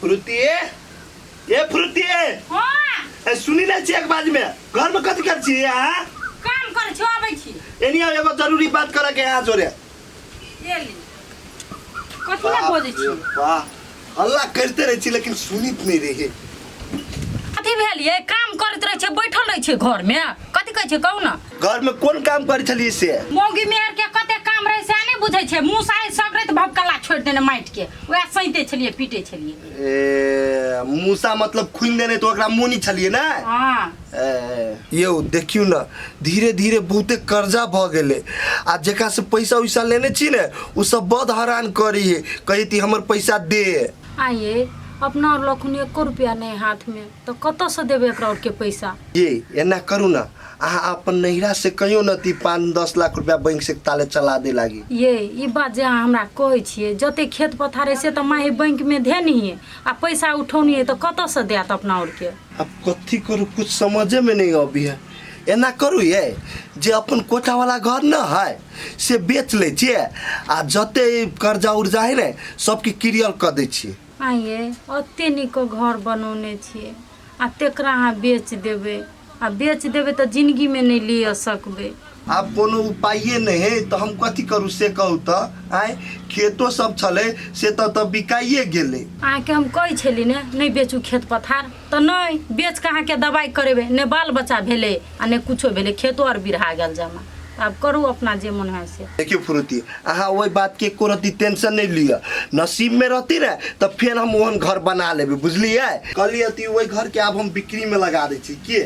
फ्रुति ए फ्रुति हाँ ए सुनी नहीं छी एक बात में घर में कथी कर छी अहाँ काम कर छो आबै छी एनी आओ, एगो जरूरी बात करे के यहाँ जोरे ये ली कथी ला बजै छी वाह हल्ला करते रहे छी लेकिन सुनित नहीं रहे कथी भेल ये काम करैत रहै छै बैठल रहै छै घर में कथी कहै छै कहू ना घर में कोन काम करै छलियै से मौगी मेहर के कते काम रहै से नहि बुझै छै मुँह साइ सगरैत भपकला छोड़ि देने माटि के वएह सैंते छलियै पीटे छलियै ए मूसा मतलब खुनि देने तो ओकरा मुनी छलियै ने हाँ ए, यौ देखियौ ने धीरे धीरे बहुते कर्जा भऽ गेलै आ जेकरा से पैसा उैसा लेने छी ने ओ सब बड हरान करी है कही ती हमर पैसा दे आइए अपना और लखुन एको रुपया नहीं हाथ में तो कतऽ से देबै एकरा और के पैसा ये एना करू ने अहाँ अपन नैहरा से कहियो न ती 5-10 लाख रुपया बैंक से ताले चला दे लागी। ये ई बात जे अहाँ हमरा कहै छियै जते खेत पथार है से तऽ माही बैंक में धेनिये आ पैसा उठौनिये तऽ कतऽ से देत अपना और के। अब कथी करू कुछ समझे में नहीं अबी है। एना करू ये जे अपन कोठा वाला घर न है से बेच लै छियै आ जते कर्जा उर्जा है ने सबके क्लियर कऽ दै छियै। आइए ओते नीक घर बनौने छियै आ तेकरा अहाँ बेच देबै आ बेच देबै तऽ जिनगीमे नहि लिअ सकबै। आब कोनो उपाये नहि है तऽ हम कथी करू से कहू तऽ। आँय खेतो सब छलै से तऽ तऽ बिकाइए गेलै। अहाँके हम कहै छली ने नहि बेचू खेत पथार तऽ नहि बेच कऽ अहाँके दबाइ करेबै नहि बाल बच्चा भेलै आ नहि कुछो भेलै खेतो आर बिरहा गेल जमा। आब करू अपना जे मन है से। देखियौ फुरुती अहाँ ओहि बातके एको रत्ती टेंशन नहि लिअ नसीबमे रहती ने तऽ फेर हम ओहन घर बना लेबै बुझलियै। कहलियै अथी ओहि घरके आब हम बिक्रीमे लगा दै छी के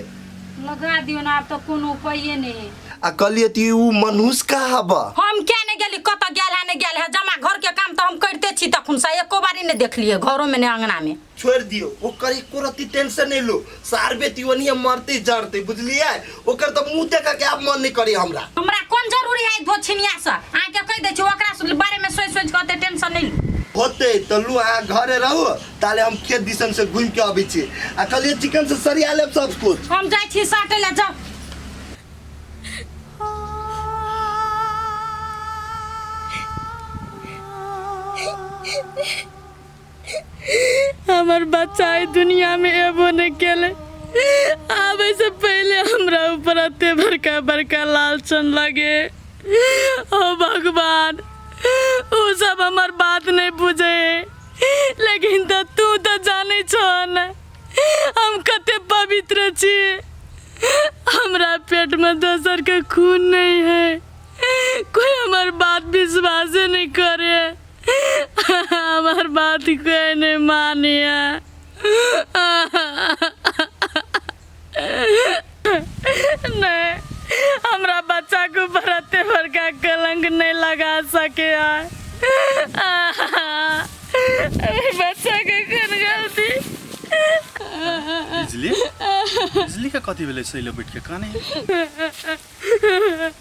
लगा दियौ ने आब तऽ कोनो उपाये नहि है। आ कहलियै अथी ओ मनहूस कहाँ हब? हम किया नहि गेली कतऽ गेल है नहि गेल है जमा घर के काम तऽ हम करिते छी तखन से एको बारी नहि देखलियै घरो में नहि अंगना में। छोड़ि दियौ ओकर एको रत्ती टेंशन नहि लू सार बेटी ओनिये मरतै जरतै बुझलियै ओकर तऽ मुँह देखऽ के आब मन नहि करै हमरा। हमरा कोन जरूरी है धोछिनिया से अहाँके कहि दै छी ओकरा से बारे में सोचि सोचि कऽ ओते टेंशन नहि लू। होतै तऽ लू अहाँ घरे रहू ताले हम खेत दिसन से घुमि के अबै छी आ कहलियै चिकन से सरिया लेब सब कुछ। हम जाइ छी साटै लए जाउ। हमर बच्चा एहि दुनियामे एबो नहि केलै आबै से पहिले हमरा ऊपर एते बड़का बड़का लालछन लगे। ओ भगवान ओ सब हमर बात नहि बुझे लेकिन तऽ तू तऽ जानै छह ने हम कते पवित्र छी हमरा पेटमे दोसरके खून नहि है कोई हमर बात विश्वासे नहि करे हमार बात कोई नहीं मानिया। नहीं हमरा बच्चा के ऊपर एते बड़का कलंक नहीं लगा सके है। बच्चा के कोन गलती? बिजली बिजली के कथी भेलै सैलो बैठ के काने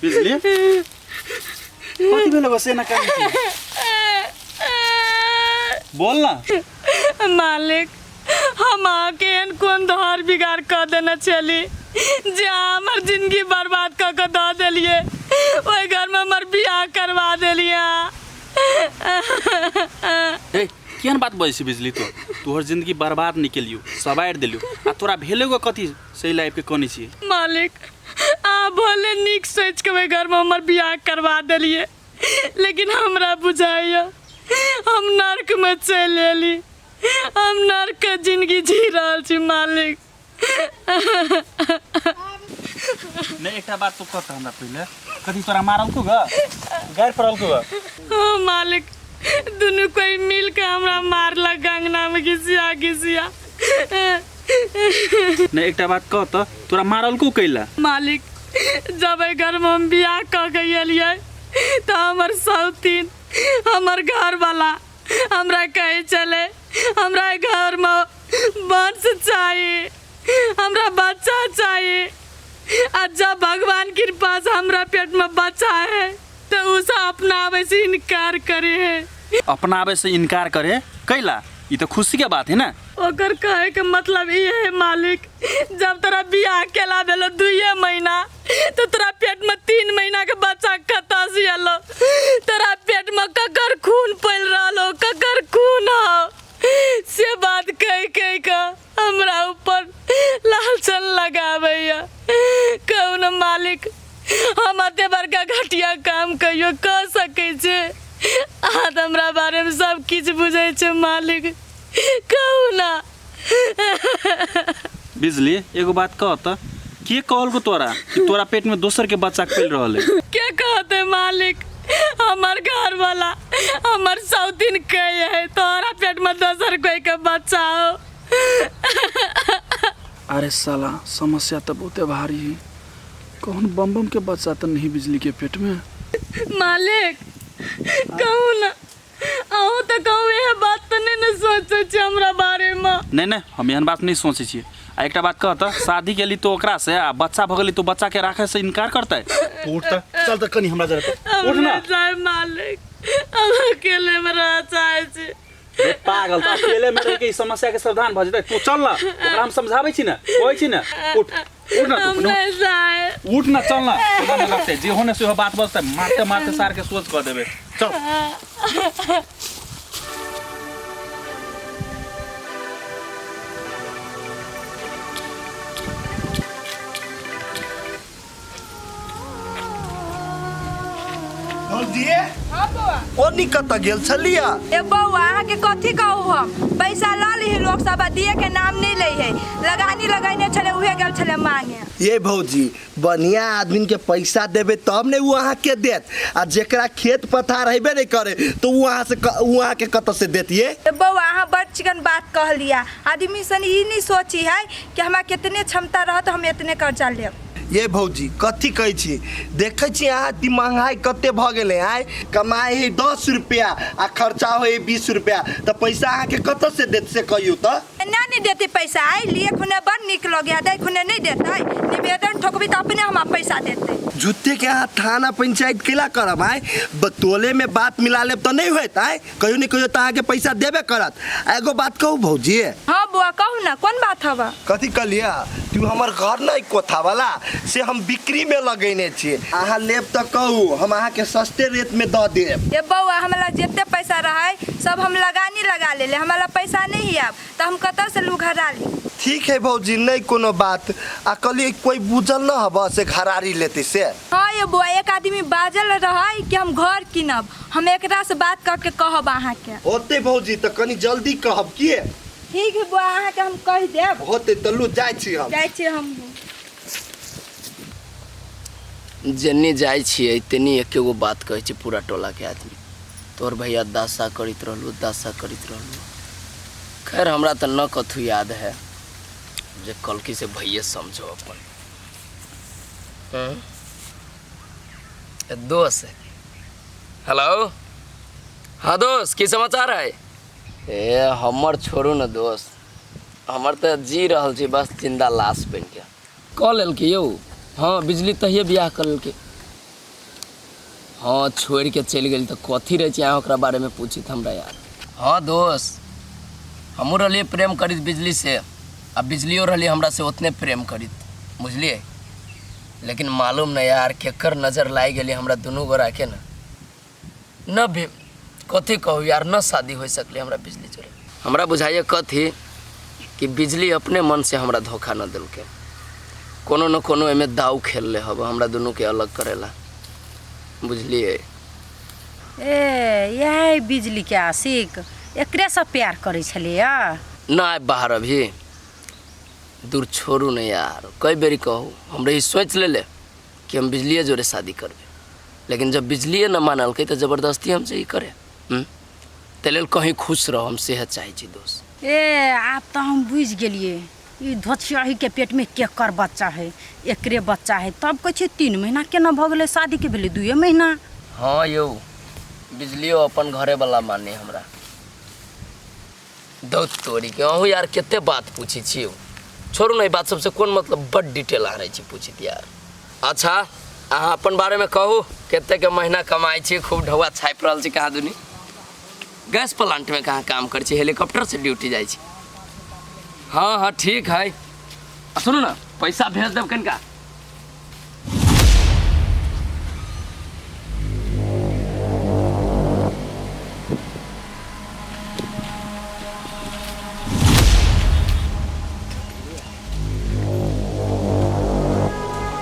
बिजली कथी भेलै बस एना काने छी? बोल ना। मालिक हम अहाँके एहन कोन धार बिगाड़ कऽ देने छली जे अहाँ हमर जिंदगी बर्बाद कऽ कऽ दऽ देलियै ओहि घरमे हमर बियाह करवा देलियै अहाँ। ए केहन बात बजै छी बिजली तो तोहर जिंदगी बर्बाद नहि केलियौ सवारि देलियौ आ तोरा भेलै गो कथी सही लाइफ के कनै छी? मालिक अहाँ भले नीक सोचि कऽ ओहि घरमे हमर बियाह करवा देलियै लेकिन हमरा बुझाइए हम नर्कमे चलि एली हम नर्कके जिंदगी जी रहल छी मालिक। नहि एकटा बात तू कह तऽ हमरा पहिले कथी तोरा मारलकौ ग गारि पड़लकौ ग? हाँ मालिक दुनू कोई मिल के हमरा मारलक अंगना में घिसिया घिसिया। नहि एकटा बात कह तऽ तोरा मारलकौ कैला? मालिक जब एहि घरमे हम बियाह कऽ के एलियै तऽ हमर सौतीन हमर घरवाला हमरा कहै छलै हमरा एहि घरमे वंश चाही हमरा बच्चा चाही आ जब भगवान कृपा से हमरा पेटमे बच्चा है तऽ ओ सब अपनाबै से इनकार करे है। अपनाबै से इनकार करे कैला? ई तऽ खुशी के बात है ना। ओकर कहे के मतलब ई है मालिक जब तोरा बियाह केला भेलो 2 महीना तो तोरा पेट में 3 महीना के बच्चा कतऽ से एलो? तोरा पेट में ककर खून पड़ि रहलो ककर खून हो से बात केओ कह सकै छै? अहाँ तऽ हमरा बारेमे सब किछु बुझै छै मालिक, कहू ना। बिजली, एगो बात कह तऽ, के कहलको तोरा कि तोरा पेट में दोसर के बच्चा पल रहल है? के कहते मालिक, हमर घर वाला हमर सौतीन कहे है तोरा पेट में दोसर कोई के बच्चा हो। अरे साला, समस्या तो बहुते भारी है। कौन बम बम के बच्चा तो नहीं बिजली के पेट में? मालिक कहू ना, अहूँ तऽ कहू, एह बात तऽ नहि ने सोचै छी हमरा बारेमे। नहीं नहीं, हम एहन बात नहीं सोचै छियै। आ एकटा बात कह तऽ, शादी केली तो ओकरा से आ बच्चा भऽ गेली तो बच्चा के राखे से इनकार करतै? तू उठ तऽ, चल तऽ कनी हमरा जरा उठ ना। चाहे मालिक, हम अकेले में रह चाहे छी। रे पागल, तऽ अकेले में रह के ई समस्या के समाधान भऽ जेतै? तू चल ना, ओकरा हम समझाबै छी ने, कहै छी ने, उठ उठ ना हम तू। नहीं चाहे। उठ ना, चल ना, एना नहि लगतै। जे होने से बात बजतै, मारते मारते सार के सोच कऽ देबै। चल। भौजी, ओनी कतऽ गेल छलियै? ए बौआ, अहाँके कथी कहू, हम पैसा लऽ ली लोग सब आ दिए के नाम नहीं लै है। लगानी लगैने छलै, उहे गेल छलै मांगे। ये भौजी, बढ़िया आदमी के पैसा देबे तब ने वो अहाँके देत, आ जेकरा खेत पथार हेबे नहीं करे तो वो अहाँ से वो अहाँके कतऽ से देत ये? ए बौआ, अहाँ बड़ चिकन बात कहलिया। आदमी सन ई नहीं सोची है कि हमरा कितने क्षमता रहत हम इतने कर्जा लेब। ये भौजी, कथी कहै छी? देखै छी अहाँ ती महंगाई कते भऽ गेलै। आय कमाइ है 10 रुपया आ खर्चा होइ 20 रुपया, तऽ पैसा अहाँके कतऽ से देत से कहियौ तऽ। ना नहीं देते पैसा। आइ लिए खुने बड़ नीक लगे, दै खुने नहीं देते। निवेदन ठोकबी तऽ अपने हमरा पैसा देते। झूठे के अहाँ थाना पंचायत केला करब? आय टोले में बात मिला लेब तऽ नहीं होत। आय कहियो नहीं कहियो तऽ अहाँके पैसा देबे करत। आ एगो बात कहू भौजी? हाँ बौआ, कहू ना, कोन बात हवा? कथी कहलियै? तू हमर घर नहीं कोठा वाला से हम बिक्री में लगेने छियै। अहाँ लेब तऽ कहू, हम अहाँके सस्ते रेट में दऽ देब। ए बौआ, हमरा जते पैसा रहे सब हम लगानी लगा लेले। हमरा पैसा नहीं आब तऽ हम कतऽ से लू घरा ली? ठीक है भौजी, नहीं कोनो बात। आ कहलियै, कोई बुझल न हब से घरारी लेते से? हाँ ये बौआ, एक आदमी बाजल रहे कि हम घर किनब। हम एकरा से बात करके कहब अहाँके। होते भौजी, तऽ कनी जल्दी कहब किए। ठीक है बौआ, अहाँके हम कहि देब। होते तऽ लू, जाइ छी हम। जाइ छियै हम। जेन्नी जाइ छियै तेनी एके गो बात कहै छै पूरा टोलाके आदमी, तोहर भैया दासा करैत रहलू, दासा करैत रहलू। खैर, हमरा तऽ न कथू याद है जे कलकी से भैये समझो अपन। हम्म? ए दोस्त, हेलो, हाँ दोस्त, की समाचार है? ए हमर छोड़ू न दोस्त, हमर तऽ जी रहल छी बस जिंदा लाश बनि के। कऽ लेलकै यौ। हाँ, बिजली तहिये बियाह कऽ लेलकै। हाँ, छोड़ि के चलि गेल तऽ कथी रहै छै अहाँ ओकरा बारेमे पूछित हमरा यार। हाँ दोस्त, हमहूँ रहलियै प्रेम करैत बिजली से आ बिजलियो रहलियै हमरा से उतने प्रेम करैत, बुझलियै? लेकिन मालूम नहि यार केकर नजर लागि गेलै हमरा दुनू गोराके। ने न भी कथी कहू यार, न शादी होइ सकलै हमरा बिजली जोड़े। हमरा बुझाइए कथी कि बिजली अपने मन से हमरा धोखा न देलकै, कोनो न कोनो एहिमे दाव खेल ले हब हमरा दुनूके अलग करेला, बुझलियै? ए यही बिजली के आशिक एकरे से प्यार करै छलियै? ना आबि बाहर अभी दूर, छोड़ू ने यार। कई बेरी कहू, हमरे ई सोचि लेले कि हम बिजलिए जोड़े शादी करबै, लेकिन जब बिजलिए न मानलकै तऽ जबरदस्ती हमसे ई करे। ताहि लेल कहीं खुश रहो, हम सेह चाहै छी दोस्त। ए आब तऽ हम बुझि गेलियै, ई धोछियाही के पेट में केकर बच्चा है। एकरे बच्चा है। तब कहै छै 3 महीना केना भऽ गेलै, शादी के भेलै 2 महीना। हाँ यौ, बिजलियो अपन घरे वाला माने हमरा। दौत तोरी के, अहूँ यार कते बात पूछै छी यौ। छोड़ू ने, ई बात सबसे कोन मतलब? बड डिटेल आ रहै छी पूछित यार। अच्छा, अहाँ अपन बारेमे कहू, कते के महीना कमाइ छी? खूब ढौआ छापि रहल छी। कहाँ दुनी गैस प्लांटमे कहाँ काम करै छी? हेलीकॉप्टर से ड्यूटी जाइ छी? हाँ हाँ, ठीक है। आ सुनू ने, पैसा भेज देब कनिका।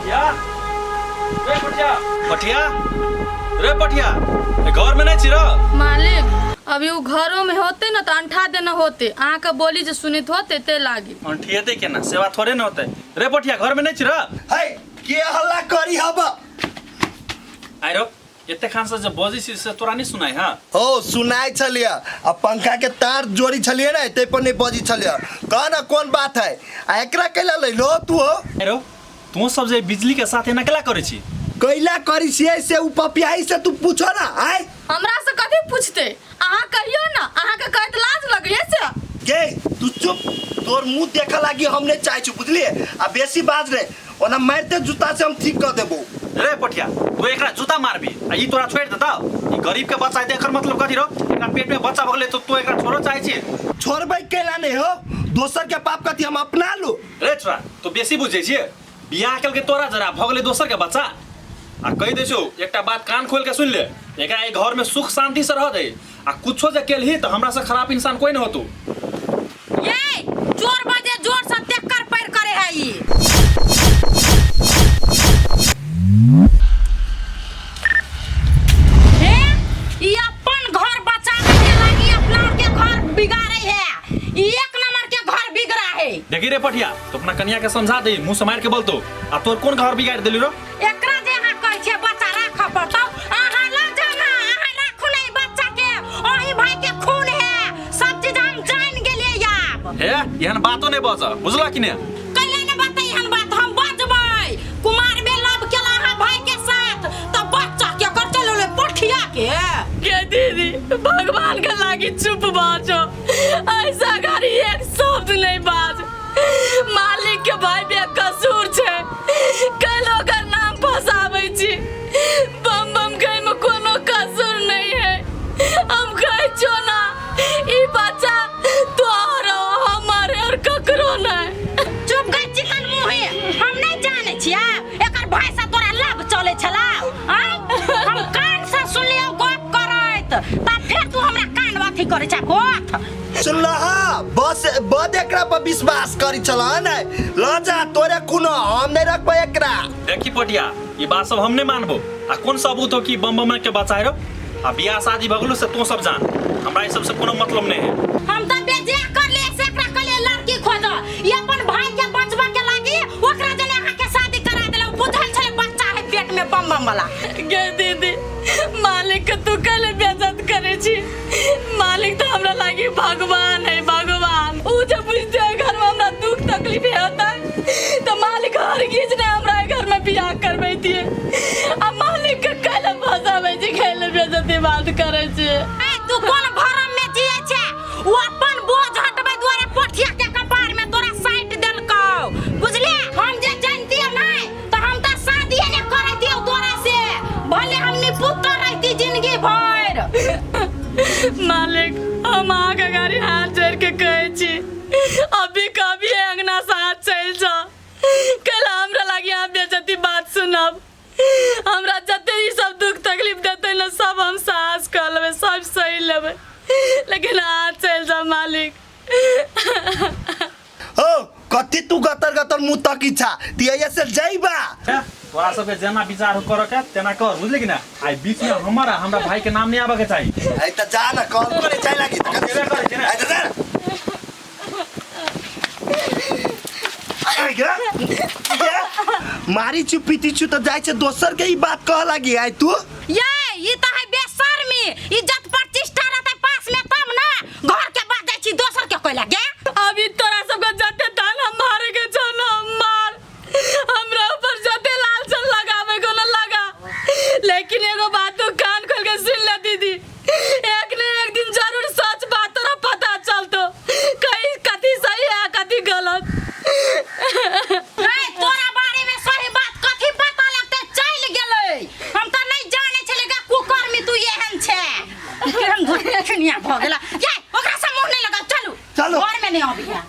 या, ए पटिया, पटिया। रे पटिया, घर में नहीं छी र? मालिक अभी उ घरों में होते ना तो अंठा देना होते, अहाँ के बोली जे सुनित होते ते लागी। अंठिएते केना, सेवा थोड़े न होते। रे पटिया घर में नहीं छी र? है के हल्ला करी हब? आइरो एते खान से जे बजै छी से तोरा नहीं सुनाई? हां हो सुनाई छलिए, आ पंखा के तार जोड़ी छलिए ने तै पर नहीं बजी छलिए। कह ना कौन बात है, आ एकरा कैला लैलो तू हो? आइरो तू सब जे बिजली के साथ एना केला करै छी? कैला करी छियै से उ पपियाई से तू पूछो ना। आय हमरा से कथी पूछते, अहाँ कहियो ना, अहाँ के कहत लाज लगैए से। के तू चुप, तोर मुंह देखे लागी हम नहीं चाहे छु बुझलिए। आ बेसी बाज रे ओना मारते जूता से हम ठीक कर देबो। रे पटिया तू एकरा जूता मारबी आ ई तोरा छोड़ देता? ई गरीब के बच्चा है एकर मतलब कथी रो? एकरा पेट में बच्चा भगले तो तू एकरा छोड़ो चाहे छी? छोड़बै कैला नहीं हो, दोसर के पाप कथी हम अपना लू। रे छोरा तू बेसी बुझै छियै, बियाह केलकै तोरा जरा भगले दोसर के बच्चा। आ कहि दै छौ एकटा बात कान खोल के सुन ले, एकरा एहि घर में सुख शांति से रह दे आ कुछो जे केलही त हमरा से खराब इंसान कोई न होतू। ये जोर बजे जोर से तेकर पैर करे है ई। हे ई अपन घर बचावे के लागी अपना के घर बिगाड़े है, ई एक नंबर के घर बिगड़ा है। देखी रे पटिया तो अपना कन्या के समझा दे, मुंह से मार के बोलतो आ तोर कोन घर बिगाड़ देली रो? एकरा जे अहाँ कहै छियै बच्चा राखऽ पड़तौ, अहाँ लऽ जाउ ना, अहाँ राखू ने ई बच्चा के, अहीं भाई के खून है, सब चीज हम जान गेलियै आब। हे एहन बातो नहीं बज, बुझला कि ने? कैला ने बात एहन बात हम बजबै, कुमार में लव केला अहाँ भाई के साथ त बच्चा के कर चलो पठिया के। के दीदी भगवान के लागी चुप बाजो, ऐसा घड़ी एक शब्द नहीं बाज। मालिक के भाई बेकसूर छे, कल ओकर नाम फसाबै छी। बम बम के में कोनो कसूर नहीं है, हम कहै छो ना ई बच्चा तोहर हमारे और ककरो नहीं। चुप गई चिकन मुहे, हम नहीं जाने छिया एकर भाई से तोरा लव चले छला। आय हम कान से सुनलियो गप करैत तब फिर तू हमरा कान अथी करे छा गोथ। सुनला हा, बस बद एकरा पर विश्वास करी छला ने, ल जा तोरे कोनो हम नहीं रखबै एकरा। देखी पटिया ई बात सब हम नहीं मानबो, आ कोन सबूत हो कि बम बम के बचाए रो? आ बियाह शादी भगलू से तू सब जान, हमरा ई सब से कोनो मतलब नहीं है। हम त बेजे कर ले से एकरा कहलिए लड़की खोज, ई अपन भाई के बचबा के लागी ओकरा जने अहाँ के शादी करा देलौ, बुझल छले बच्चा है पेट में बम बम वाला। गे दीदी मालिक के तू कल बेइज्जत करे छी, मालिक तो हमरा लागी भगवान है भगवान। उ जब बुझते है घर में हमरा दुख तकलीफ होता तो मालिक हरगिज ने हमरा घर में बियाह करबैतिए। आ मालिक के कल फसाबै छी, कल बेइज्जती बात करे छी। ए तू कोन भरम में जिए छे, उ अपन बोझ हटबै दुआरे पठिया के कपार में तोरा साइट देलकौ बुझले। हम जे जानतिए नहीं तो हम त शादीए ने करैतिए तोरा से, भले हम निपुत्र रहती जिंदगी भर। मालिक हम अहाँ के गाड़ी हाथ जोड़ के कहै छी अभी कभी अंगना से हाथ चलि जाओ, कल हमरा लागी अहाँ बेइज्जती बात सुनब। हमरा जते ई सब दुख तकलीफ देते ना सब हम साहस कर लेबै, सब सही लेबै, लेकिन अहाँ चलि जाओ मालिक। हो कथी तू गतर गतर मुंह तकी छा तिया से जइबा? तोरा सबके जेना विचार कर के तेना कर, बुझले कि ना? आई बीच में हमर आ हमरा भाई के नाम नहीं आबे के चाही। आई त जा ना कॉल करे चाहे लागी त हम केबे करै छी ने। आई त जा ना। आई गे, गे, मारी छु पीटी छु त जाय छे दोसर के ई बात कह लागी आई तू। ये ई त है बेशर्मी, इज्जत प्रतिष्ठा रहतै पास में तब ना घर के बात जाय छी दोसर के कहला गे। अभी तोरा सबके जते ताना मारे के छौ ना मार, हमरा ऊपर जते लालचन लगावे को ना लगा, लेकिन एगो बात तो कान खोल के सुन ले दीदी, एक ने एक दिन जरूर सच बात तोरा पता चलतो, कहीं कथी सही है कथी गलत। रे तोरा बारे में सही बात कथी पता लगते चल गेलै, हम त नहीं जाने छले गा कुकर्मी तू एहन छे, केहन धुनिया भ गेला। ये ओकरा से मुंह नहीं लगा, चलू चलू। घर में नहीं अबिया।